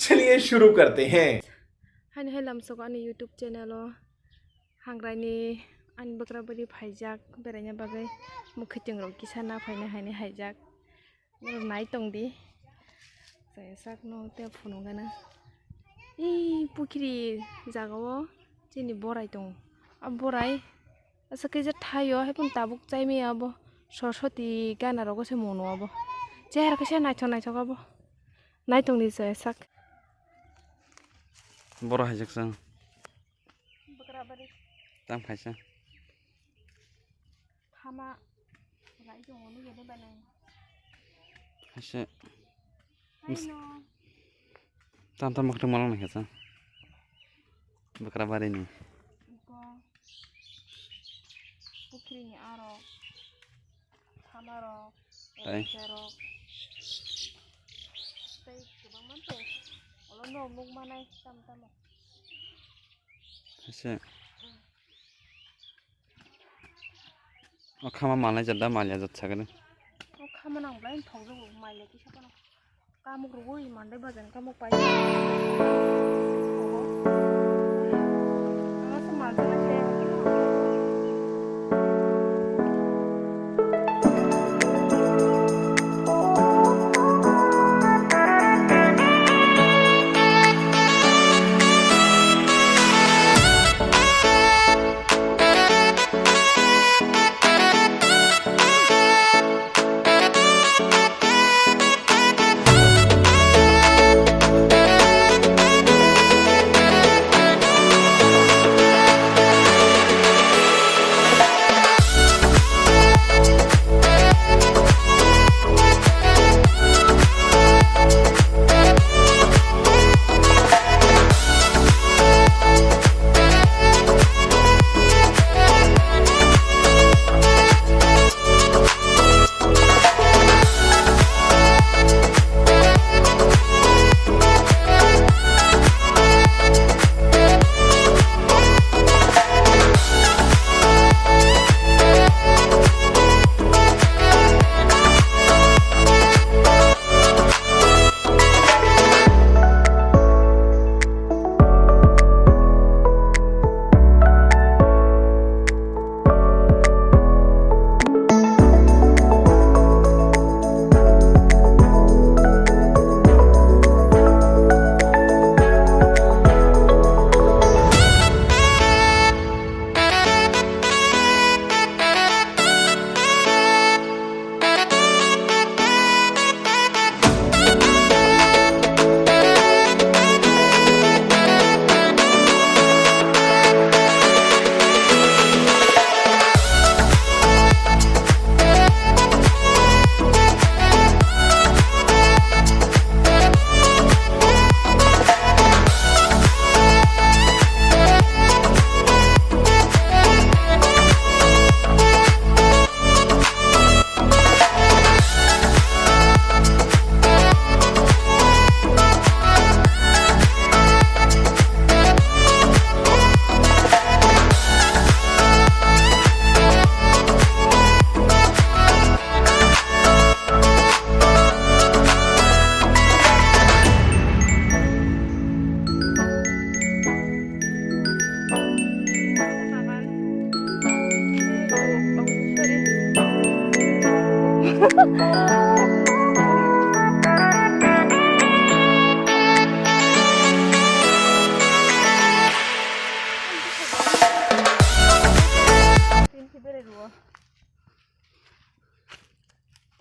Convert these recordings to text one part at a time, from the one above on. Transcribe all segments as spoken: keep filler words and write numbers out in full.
चलिए शुरू करते हैं। Hani hai lamsok ani YouTube channel o hangraini ani bwkrabari phaijak beraina bagwi mwkhwtwng rok kisa na phaina haini haijak. Norok nai tong di. Chaya sak no te phunuk gana. Ee, pukhiri jaga o chini borai tongo. A borai asa kisa thaio, hai phano tabuk chai maya abo. Soroswti gana rogo se mono abo. Chehara kaisa naithok naithok abo. Nai tong di chaya sak. Boro hai jak sang. Bwkrabari. Tam khaisa. Khama rai tongo nugwi de banai. Khaisa. Haino. Tam tam mwkhwtwng malong nai khaisa. Bwkrabari ni. Iko. Pukhiri ni aro. Khama rok. Tai. Ero rok. Tai kwbangma tei. Olo no nuk manai tam tamo. Khaisa. O khama malnai jat da malya jat sagani. O khama nang blai thok jago malya kisa kono. Kamuk rugui mandai bajan kamuk pai. Ang asa malsa na khe.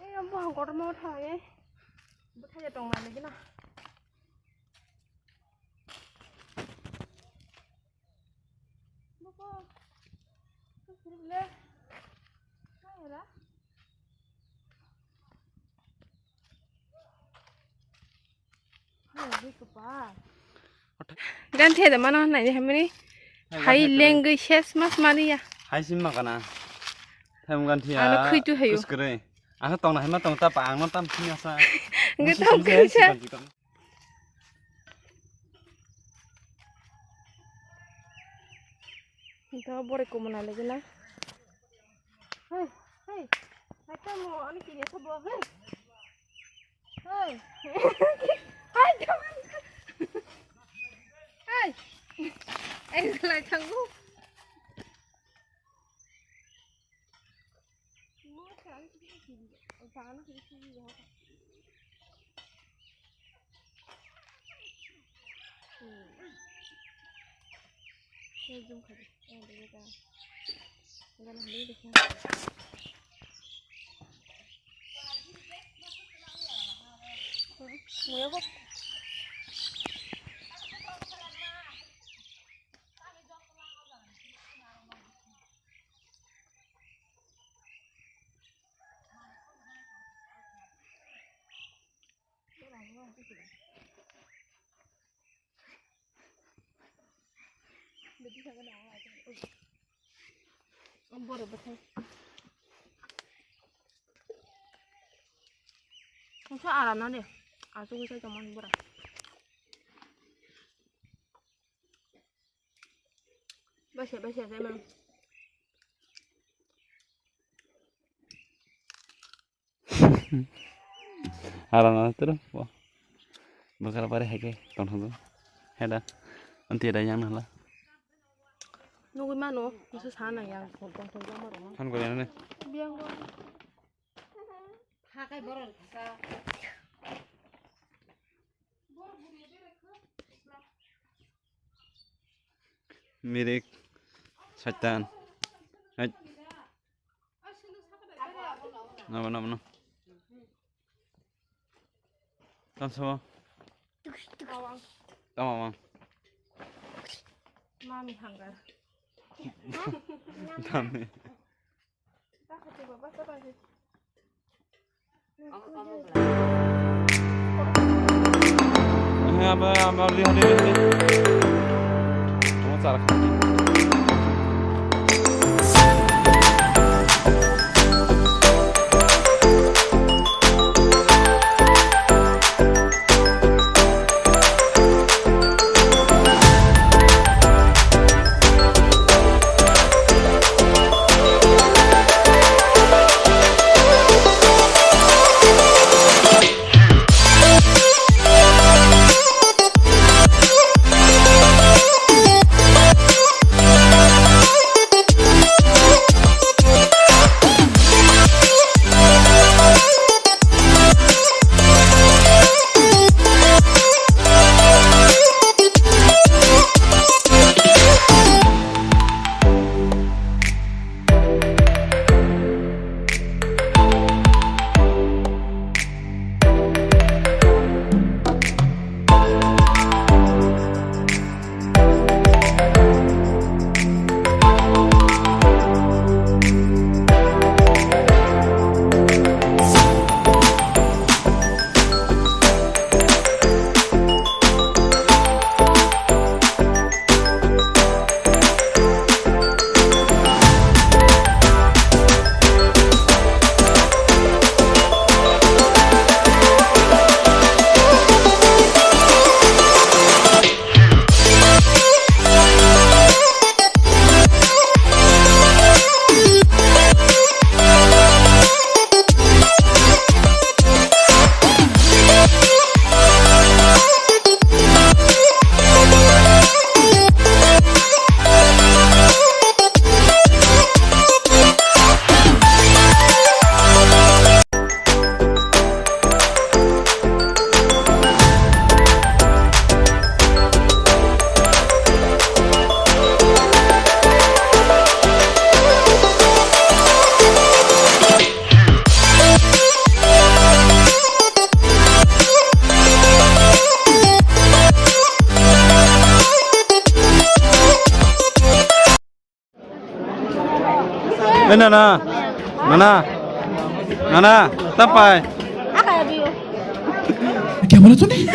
Ei, ang buphang kotorma thangwi bwthai ya tong nai nai gina. Buko, sirip le. Hai ra. Gan theda mano nai hamani. Hai lengwi ses mas mani ya. Hai sim ma kana. Tham gan thia. Ano khwi tu hayo. Kuskure. Ano tong na hema tong ta pa ang no tam thina sa. Nge tam kisa. Ito bore kumuna lagi na. Hey, hey, hai tamo ani kini sabo, hey. Hey. Hai tamo. Hey. Ang lai thangu. Ang sa aram na de. Asu ko sa jaman bora. Bese, bese, bese, man. Aram na tero, bo. Bokar pare hai ke, tong thang. Heda, anti da yang nala. Nugui mano, musu sana yang, tong thang, tong thang, tong thang. Han ko yang ne. Biang ko. Hakai borok kasa. Mirik, saitan. Hai. Nabo, nabo, no. Tamsabo. Tama, mang. Mami hangar. Dami. Eh, apa, apa, lihat, lihat, lihat. Oh, cara. Eh, nana. Nana. Nana. Tapai. Kya bola tune?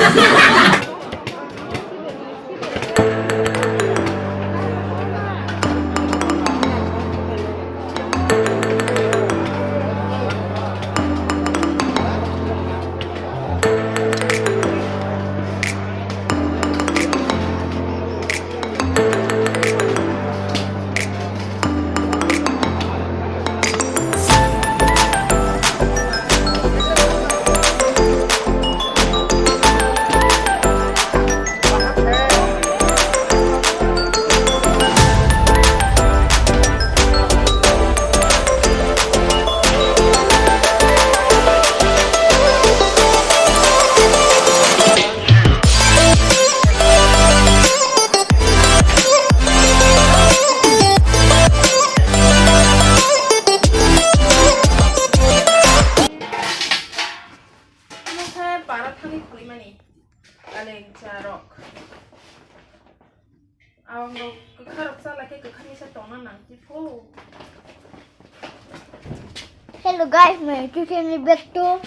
So guys, my YouTube channel back to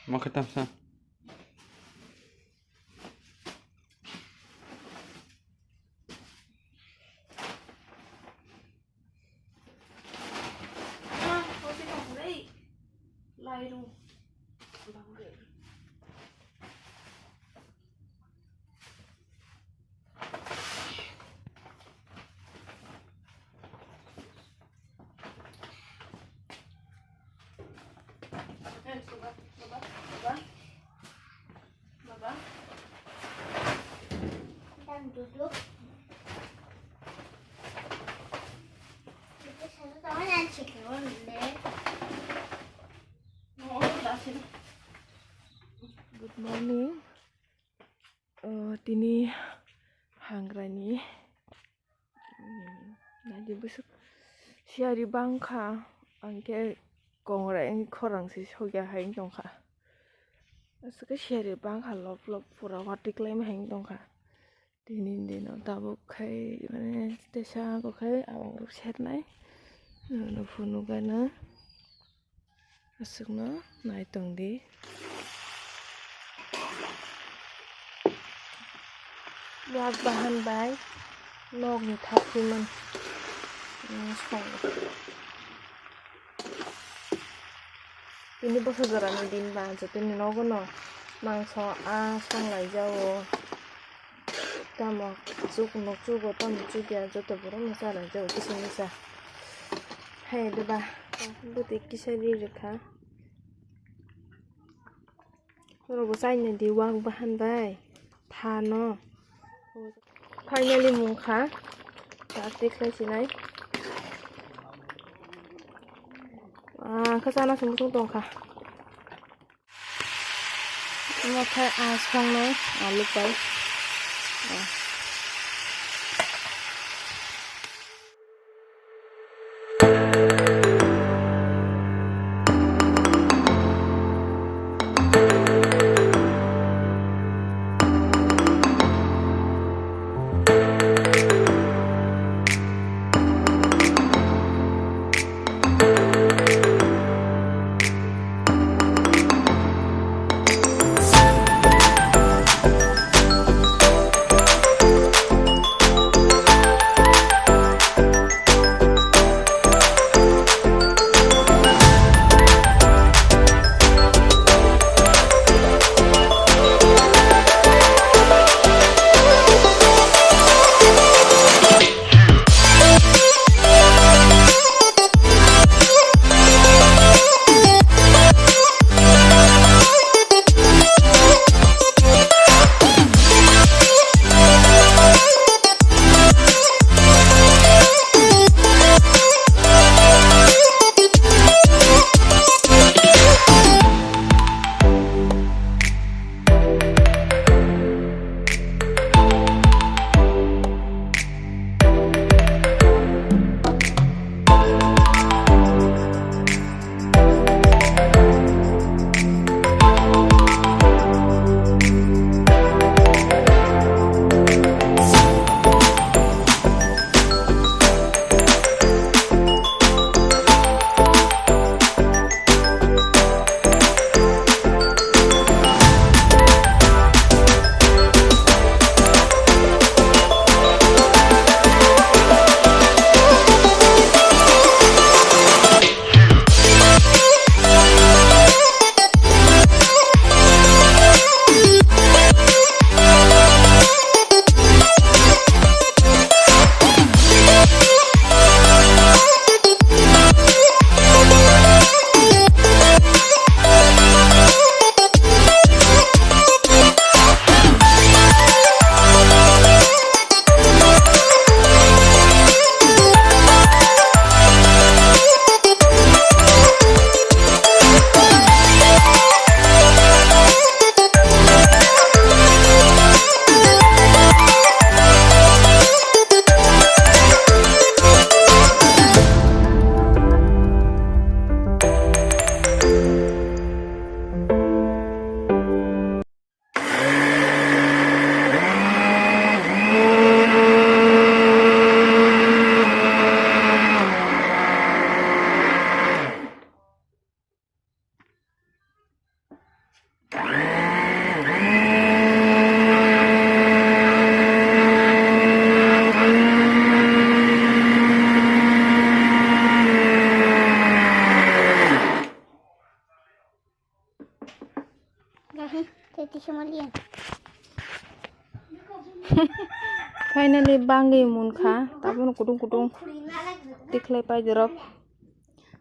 Makhatam sa. Good morning. O, tini hangrani, mm, naidi bwswk siyari bangkha, ang khe kongrai khorang se sokya hai wng tongkha. Aswk khe siyari bangkha, lop lop pura watwi klaima hai wng tongkha. Tini dino tabuk khai mane teisa kok khai abang rok sernai. Ano phunuk gana. Aswkno nai tong di. Wak bahan bai nokni thapwi man. Hmm, song. Tini bwsa jorani din ba, jotoni nogo no mangso a song lai jao. Tamo chuk nuk chugo, tamo chukya, joto borok no cha lai jao, kisa misa. Hai de ba, bwtwi kisa ri rwkha. Oro bo chaina di wak bahan bai thano. Finally mungkha. Chak tik sai sinai. Ah, kha chana sung sung tongkha. Omo khe a songnai alu pai. Ah. Finally bangwi munkha, tabukno kutung kutung tikhlai paidorok.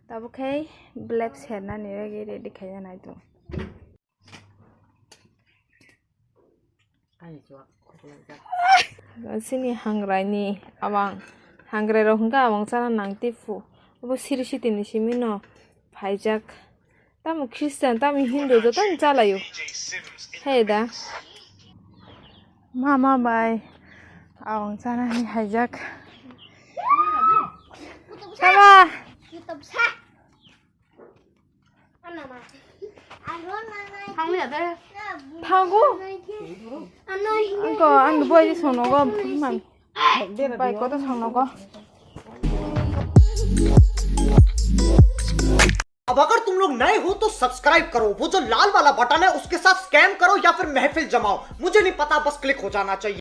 Tabuk khe blep sernani bagwi ready khaina nai tongo. Chini hangrai ni abang, hangrai rok hwnkha abang chana nang tipu. Obo siri siti ni simi no phaijak. Tamo Christian, tamo Hindu, joto ni chalaio. Hai da. Mama bai abang chana ni haijak. Mama. Thango. Angko ang boy di sono go man. Bai ko to sono go. अब अगर तुम लोग नए हो तो सब्सक्राइब करो, वो जो लाल वाला बटन है उसके साथ स्कैम करो या फिर महफिल जमाओ, मुझे नहीं पता, बस क्लिक हो जाना चाहिए।